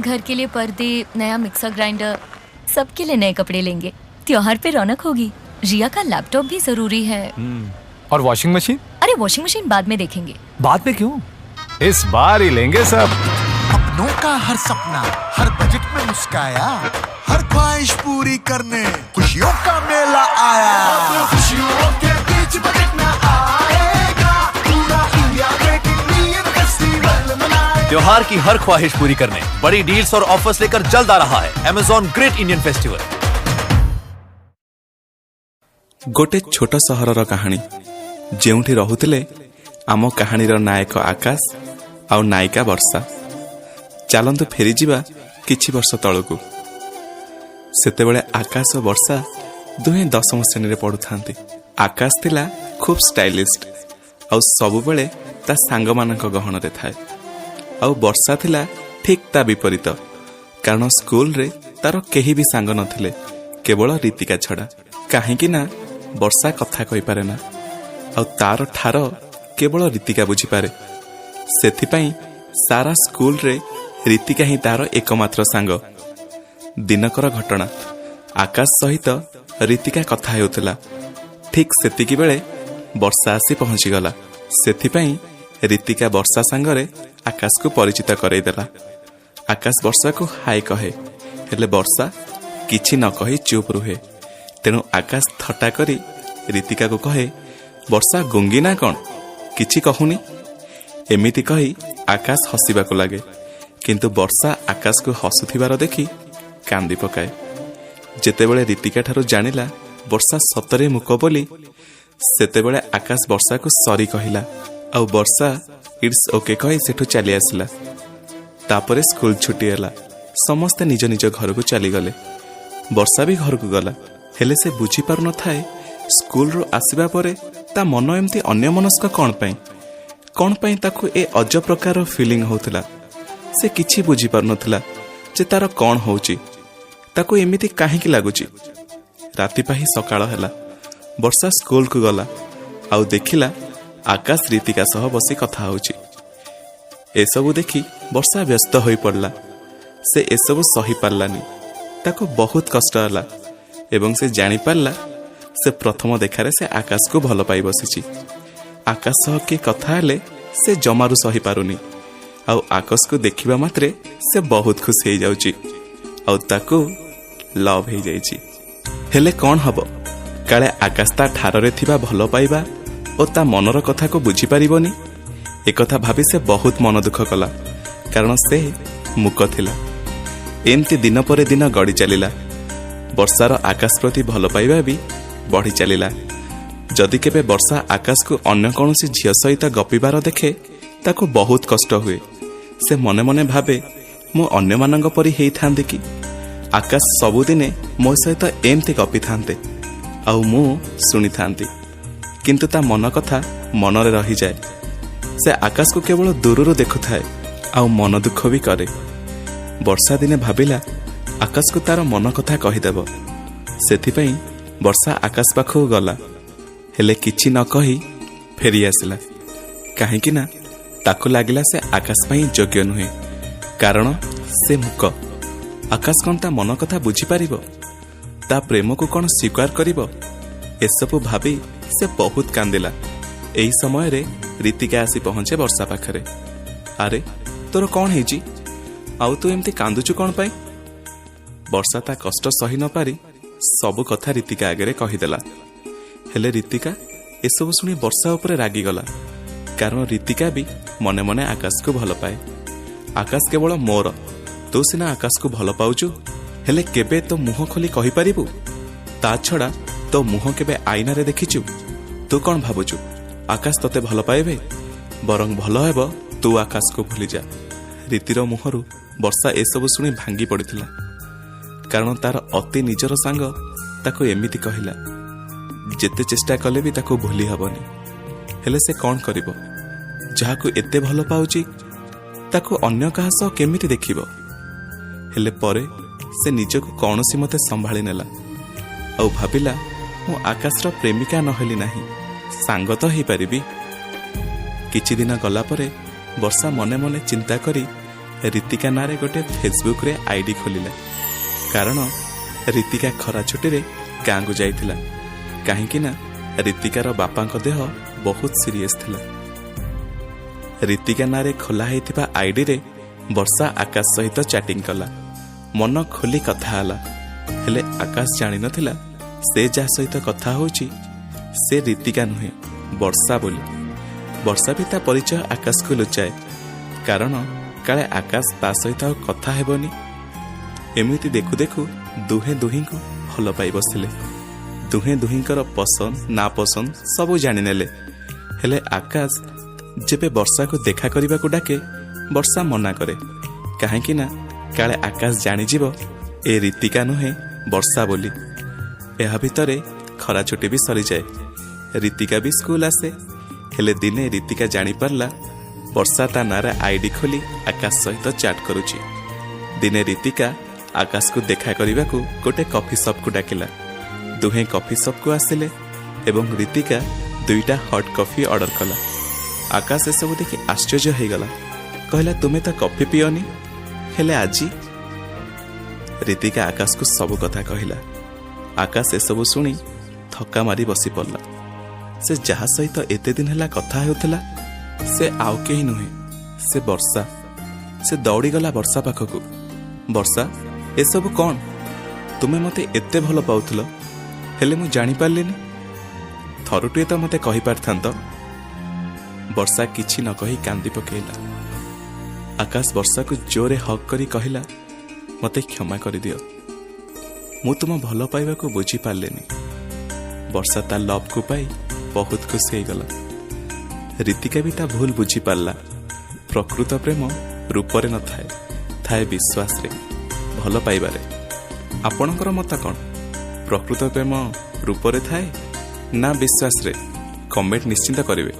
घर के लिए पर्दे, नया मिक्सर ग्राइंडर, सबके लिए नए कपड़े लेंगे। त्योहार पे रौनक होगी। रिया का लैपटॉप भी जरूरी है। और वॉशिंग मशीन? अरे, वॉशिंग मशीन बाद में देखेंगे। बाद में क्यों? इस बार ही लेंगे सब। अपनों का हर सपना हर बजट में मुस्काया, हर ख्वाहिश पूरी करने खुशियों का मेला आया। खुशियों के बीच बजट न आएगा, पूरा इंडिया ग्रेट इंडियन फेस्टिवल मनाए। त्योहार की हर ख्वाहिश पूरी करने बड़ी डील्स और ऑफर्स लेकर जल्द आ रहा है अमेजॉन ग्रेट इंडियन फेस्टिवल। ଗୋଟେ ଛୋଟ ସହରର କାହାଣୀ, ଯେଉଁଠି ରହୁଥିଲେ ଆମ କାହାଣୀର ନାୟକ ଆକାଶ ଆଉ ନାୟିକା ବର୍ଷା। ଚାଲନ୍ତୁ ଫେରିଯିବା କିଛି ବର୍ଷ ତଳକୁ। ସେତେବେଳେ ଆକାଶ ଓ ବର୍ଷା ଦୁହେଁ ଦଶମ ଶ୍ରେଣୀରେ ପଢୁଥାନ୍ତି। ଆକାଶ ଥିଲା ଖୁବ୍ ଷ୍ଟାଇଲିଷ୍ଟ ଆଉ ସବୁବେଳେ ତା ସାଙ୍ଗମାନଙ୍କ ଗହଣରେ ଥାଏ। ଆଉ ବର୍ଷା ଥିଲା ଠିକ୍ ତା ବିପରୀତ, କାରଣ ସ୍କୁଲରେ ତାର କେହି ବି ସାଙ୍ଗ ନଥିଲେ, କେବଳ ରୀତିକା ଛଡ଼ା। କାହିଁକି ନା ବର୍ଷା କଥା କହିପାରେ ନା, ଆଉ ତାର ଠାର କେବଳ ରୀତିକା ବୁଝିପାରେ। ସେଥିପାଇଁ ସାରା ସ୍କୁଲରେ ରୀତିକା ହିଁ ତାର ଏକମାତ୍ର ସାଙ୍ଗ। ଦିନକର ଘଟଣା, ଆକାଶ ସହିତ ରୀତିକା କଥା ହେଉଥିଲା। ଠିକ୍ ସେତିକି ବେଳେ ବର୍ଷା ଆସି ପହଞ୍ଚିଗଲା। ସେଥିପାଇଁ ରୀତିକା ବର୍ଷା ସାଙ୍ଗରେ ଆକାଶକୁ ପରିଚିତ କରେଇଦେଲା। ଆକାଶ ବର୍ଷାକୁ ହାଇ କହେ, ହେଲେ ବର୍ଷା କିଛି ନ କହି ଚୁପ୍ ରୁହେ। ତେଣୁ ଆକାଶ ଥଟ୍ଟା କରି ରୀତିକାକୁ କହେ, "ବର୍ଷା ଗୁଙ୍ଗି ନା କ'ଣ, କିଛି କହୁନି?" ଏମିତି କହି ଆକାଶ ହସିବାକୁ ଲାଗେ। କିନ୍ତୁ ବର୍ଷା ଆକାଶକୁ ହସୁଥିବାର ଦେଖି କାନ୍ଦି ପକାଏ। ଯେତେବେଳେ ରୀତିକା ଠାରୁ ଜାଣିଲା ବର୍ଷା ସତରେ ମୂକ ବୋଲି, ସେତେବେଳେ ଆକାଶ ବର୍ଷାକୁ ସରି କହିଲା ଆଉ ବର୍ଷା it's okay କହି ସେଠୁ ଚାଲି ଆସିଲା। ତାପରେ ସ୍କୁଲ ଛୁଟି ହେଲା। ସମସ୍ତେ ନିଜ ନିଜ ଘରକୁ ଚାଲିଗଲେ। ବର୍ଷା ବି ଘରକୁ ଗଲା। ହେଲେ ସେ ବୁଝିପାରୁନଥାଏ, ସ୍କୁଲରୁ ଆସିବା ପରେ ତା ମନ ଏମିତି ଅନ୍ୟମନସ୍କ କ'ଣ ପାଇଁ? କ'ଣ ପାଇଁ ତାକୁ ଏ ଅଜବ ପ୍ରକାର ଫିଲିଂ ହେଉଥିଲା? ସେ କିଛି ବୁଝିପାରୁନଥିଲା ଯେ ତାର କ'ଣ ହଉଛି, ତାକୁ ଏମିତି କାହିଁକି ଲାଗୁଛି। ରାତି ପାହି ସକାଳ ହେଲା। ବର୍ଷା ସ୍କୁଲକୁ ଗଲା ଆଉ ଦେଖିଲା ଆକାଶ ରୀତିକା ସହ ବସି କଥା ହେଉଛି। ଏସବୁ ଦେଖି ବର୍ଷା ବ୍ୟସ୍ତ ହୋଇପଡ଼ିଲା। ସେ ଏସବୁ ସହିପାରିଲାନି। ତାକୁ ବହୁତ କଷ୍ଟ ହେଲା ଏବଂ ସେ ଜାଣିପାରିଲା, ସେ ପ୍ରଥମ ଦେଖାରେ ସେ ଆକାଶକୁ ଭଲ ପାଇ ବସିଛି। ଆକାଶ ସହ କିଏ କଥା ହେଲେ ସେ ଜମାରୁ ସହିପାରୁନି ଆଉ ଆକାଶକୁ ଦେଖିବା ମାତ୍ରେ ସେ ବହୁତ ଖୁସି ହେଇଯାଉଛି ଆଉ ତାକୁ ଲଭ୍ ହେଇଯାଇଛି। ହେଲେ କ'ଣ ହବ? କାଳେ ଆକାଶ ତା ଠାରରେ ଥିବା ଭଲ ପାଇବା ଓ ତା ମନର କଥାକୁ ବୁଝିପାରିବନି, ଏକଥା ଭାବି ସେ ବହୁତ ମନ ଦୁଃଖ କଲା, କାରଣ ସେ ମୂକ ଥିଲା। ଏମିତି ଦିନ ପରେ ଦିନ ଗଡ଼ି ଚାଲିଲା। ବର୍ଷାର ଆକାଶ ପ୍ରତି ଭଲ ପାଇବା ବି ବଢ଼ି ଚାଲିଲା। ଯଦି କେବେ ବର୍ଷା ଆକାଶକୁ ଅନ୍ୟ କୌଣସି ଝିଅ ସହିତ ଗପିବାର ଦେଖେ, ତାକୁ ବହୁତ କଷ୍ଟ ହୁଏ। ସେ ମନେ ମନେ ଭାବେ, ମୁଁ ଅନ୍ୟମାନଙ୍କ ପରି ହେଇଥାନ୍ତି କି, ଆକାଶ ସବୁଦିନେ ମୋ ସହିତ ଏମିତି ଗପିଥାନ୍ତେ ଆଉ ମୁଁ ଶୁଣିଥାନ୍ତି। କିନ୍ତୁ ତା ମନ କଥା ମନରେ ରହିଯାଏ। ସେ ଆକାଶକୁ କେବଳ ଦୂରରୁ ଦେଖୁଥାଏ ଆଉ ମନ ଦୁଃଖ ବି କରେ। ବର୍ଷା ଦିନେ ଭାବିଲା, ଆକାଶକୁ ତାର ମନ କଥା କହିଦେବ। ସେଥିପାଇଁ ବର୍ଷା ଆକାଶ ପାଖକୁ ଗଲା, ହେଲେ କିଛି ନ କହି ଫେରି ଆସିଲା। କାହିଁକି ନା ତାକୁ ଲାଗିଲା ସେ ଆକାଶ ପାଇଁ ଯୋଗ୍ୟ ନୁହେଁ, କାରଣ ସେ ମୂକ। ଆକାଶ କ'ଣ ତା ମନ କଥା ବୁଝିପାରିବ? ତା ପ୍ରେମକୁ କ'ଣ ସ୍ୱୀକାର କରିବ? ଏସବୁ ଭାବି ସେ ବହୁତ କାନ୍ଦିଲା। ଏହି ସମୟରେ ରୀତିକା ଆସି ପହଞ୍ଚେ ବର୍ଷା ପାଖରେ। "ଆରେ, ତୋର କ'ଣ ହେଇଛି? ଆଉ ତୁ ଏମିତି କାନ୍ଦୁଛୁ କ'ଣ ପାଇଁ?" ବର୍ଷା ତା କଷ୍ଟ ସହି ନ ପାରି ସବୁ କଥା ରୀତିକା ଆଗରେ କହିଦେଲା। ହେଲେ ରୀତିକା ଏସବୁ ଶୁଣି ବର୍ଷା ଉପରେ ରାଗିଗଲା, କାରଣ ରୀତିକା ବି ମନେ ମନେ ଆକାଶକୁ ଭଲ ପାଏ। "ଆକାଶ କେବଳ ମୋର। ତୁ ସିନା ଆକାଶକୁ ଭଲ ପାଉଛୁ, ହେଲେ କେବେ ତୋ ମୁହଁ ଖୋଲି କହିପାରିବୁ? ତା ଛଡ଼ା ତୋ ମୁହଁ କେବେ ଆଇନାରେ ଦେଖିଛୁ? ତୁ କ'ଣ ଭାବୁଛୁ ଆକାଶ ତତେ ଭଲ ପାଇବେ? ବରଂ ଭଲ ହେବ ତୁ ଆକାଶକୁ ଭୁଲିଯା।" ରୀତିର ମୁହଁରୁ ବର୍ଷା ଏସବୁ ଶୁଣି ଭାଙ୍ଗି ପଡ଼ିଥିଲା, କାରଣ ତାର ଅତି ନିଜର ସାଙ୍ଗ ତାକୁ ଏମିତି କହିଲା। ଯେତେ ଚେଷ୍ଟା କଲେ ବି ତାକୁ ଭୁଲି ହବନି। ହେଲେ ସେ କ'ଣ କରିବ? ଯାହାକୁ ଏତେ ଭଲ ପାଉଛି, ତାକୁ ଅନ୍ୟ କାହା ସହ କେମିତି ଦେଖିବ? ହେଲେ ପରେ ସେ ନିଜକୁ କୌଣସି ମତେ ସମ୍ଭାଳି ନେଲା ଆଉ ଭାବିଲା, ମୁଁ ଆକାଶର ପ୍ରେମିକା ନହେଲି ନାହିଁ, ସାଙ୍ଗ ତ ହେଇପାରିବି। କିଛି ଦିନ ଗଲା ପରେ ବର୍ଷା ମନେ ମନେ ଚିନ୍ତା କରି ରୀତିକା ନାଁରେ ଗୋଟେ ଫେସବୁକ୍ରେ ଆଇଡି ଖୋଲିଲା, କାରଣ ରୀତିକା ଖରା ଛୁଟିରେ ଗାଁକୁ ଯାଇଥିଲା, କାହିଁକି ନା ରୀତିକାର ବାପାଙ୍କ ଦେହ ବହୁତ ସିରିୟସ୍ ଥିଲା। ରୀତିକା ନାଁରେ ଖୋଲା ହେଇଥିବା ଆଇଡିରେ ବର୍ଷା ଆକାଶ ସହିତ ଚାଟିଂ କଲା, ମନ ଖୋଲି କଥା ହେଲା। ହେଲେ ଆକାଶ ଜାଣିନଥିଲା ସେ ଯାହା ସହିତ କଥା ହେଉଛି ସେ ରୀତିକା ନୁହେଁ, ବର୍ଷା ବୋଲି। ବର୍ଷା ବି ତା ପରିଚୟ ଆକାଶକୁ ଲୁଚାଏ, କାରଣ କାଳେ ଆକାଶ ତା ସହିତ ଆଉ କଥା ହେବନି। ଏମିତି ଦେଖୁ ଦେଖୁ ଦୁହେଁ ଦୁହିଁଙ୍କୁ ଭଲ ପାଇ ବସିଲେ। ଦୁହେଁ ଦୁହିଁଙ୍କର ପସନ୍ଦ ନାପସନ୍ଦ ସବୁ ଜାଣିନେଲେ। ହେଲେ ଆକାଶ ଯେବେ ବର୍ଷାକୁ ଦେଖା କରିବାକୁ ଡାକେ, ବର୍ଷା ମନା କରେ, କାହିଁକି ନା କାଳେ ଆକାଶ ଜାଣିଯିବ ଏ ରୀତିକା ନୁହେଁ ବର୍ଷା ବୋଲି। ଏହା ଭିତରେ ଖରା ଛୁଟି ବି ସରିଯାଏ, ରୀତିକା ବି ସ୍କୁଲ ଆସେ। ହେଲେ ଦିନେ ରୀତିକା ଜାଣିପାରିଲା ବର୍ଷା ତା ନାଁରେ ଆଇଡି ଖୋଲି ଆକାଶ ସହିତ ଚାଟ୍ କରୁଛି। ଦିନେ ରୀତିକା ଆକାଶକୁ ଦେଖା କରିବାକୁ ଗୋଟେ କଫି ସପ୍କୁ ଡାକିଲା। ଦୁହେଁ କଫି ସପ୍କୁ ଆସିଲେ ଏବଂ ରୀତିକା ଦୁଇଟା ହଟ୍ କଫି ଅର୍ଡର କଲା। ଆକାଶ ଏସବୁ ଦେଖି ଆଶ୍ଚର୍ଯ୍ୟ ହେଇଗଲା। କହିଲା, ତୁମେ ତ କଫି ପିଅନି, ହେଲେ ଆଜି? ରୀତିକା ଆକାଶକୁ ସବୁ କଥା କହିଲା। ଆକାଶ ଏସବୁ ଶୁଣି ଥକା ମାରି ବସି ପଡ଼ିଲା। ସେ ଯାହା ସହିତ ଏତେ ଦିନ ହେଲା କଥା ହେଉଥିଲା, ସେ ଆଉ କେହି ନୁହେଁ, ସେ ବର୍ଷା। ସେ ଦୌଡ଼ିଗଲା ବର୍ଷା ପାଖକୁ। ବର୍ଷା, ଏସବୁ କ'ଣ? ତୁମେ ମୋତେ ଏତେ ଭଲ ପାଉଥିଲ, ହେଲେ ମୁଁ ଜାଣିପାରିଲିନି। ଥରୁଟିଏ ତ ମୋତେ କହିପାରିଥାନ୍ତ। ବର୍ଷା କିଛି ନ କହି କାନ୍ଦି ପକେଇଲା। ଆକାଶ ବର୍ଷାକୁ ଜୋରେ ହଗ୍ କରି କହିଲା, ମୋତେ କ୍ଷମା କରିଦିଅ, ମୁଁ ତୁମ ଭଲ ପାଇବାକୁ ବୁଝିପାରିଲିନି। ବର୍ଷା ତା ଲଭ୍କୁ ପାଇ ବହୁତ ଖୁସି ହେଇଗଲା। ରୀତିକା ବି ତା ଭୁଲ ବୁଝିପାରିଲା। ପ୍ରକୃତ ପ୍ରେମ ରୂପରେ ନଥାଏ, ଥାଏ ବିଶ୍ୱାସରେ, ଭଲ ପାଇବାରେ। ଆପଣଙ୍କର ମତ କ'ଣ? ପ୍ରକୃତ ପ୍ରେମ ରୂପରେ ଥାଏ ନା ବିଶ୍ୱାସରେ? କମେଣ୍ଟ ନିଶ୍ଚିତ କରିବେ।